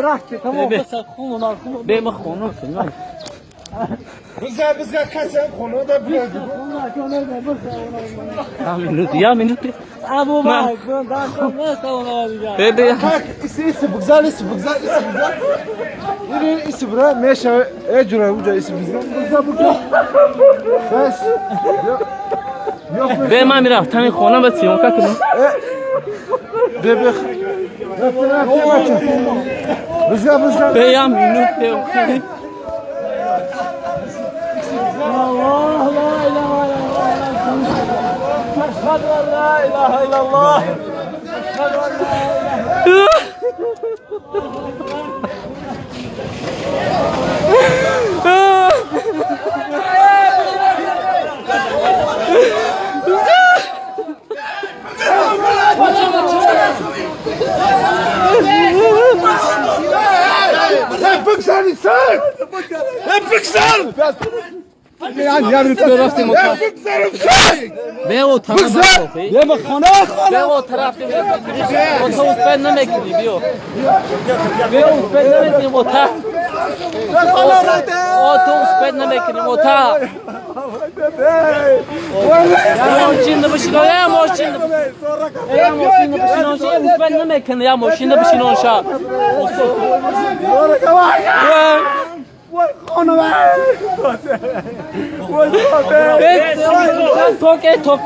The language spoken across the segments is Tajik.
Рафти, тамом, хун. Бе, ма хона син. Бизга, бизга, касем хона да биёд. Я минут, я минут. Абу Бакр, даст нест она дига. Бе, бе. Так, иси, иси бигзар, иси бигзар, иси бигзар. Ири иси бира меша э ҷура уҷа иси бигзар. Бигзар, бигзар. Бес. Ёқ. Бе, ман мерафтам хона ба съёмка кунам. Бе, бе. Рафте, рафте, бача. Бизга, бизга. Бе, я минут, бе. الله لا اله الا الله، اشهد ان لا اله الا الله، اشهد ان لا اله. Бигзари сар. Бигзар. Рафтем. Бе, о тараф. Бе, ба хона. Бе, о тараф. О, то успеть намекунӣ, биё. Бе, успеть намекунӣ, о та. О, то успеть намекунӣ, о та. Я мошин бишино, я мошин. Я мошин бишино, я успеть намекунӣ, я мошин бишино ша. Ток, э, ток.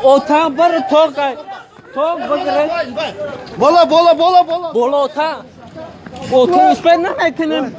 Ота бар, ток. Ток бигире. Бола, бола, бола, бола. Боло та. О, то успеть намекунем.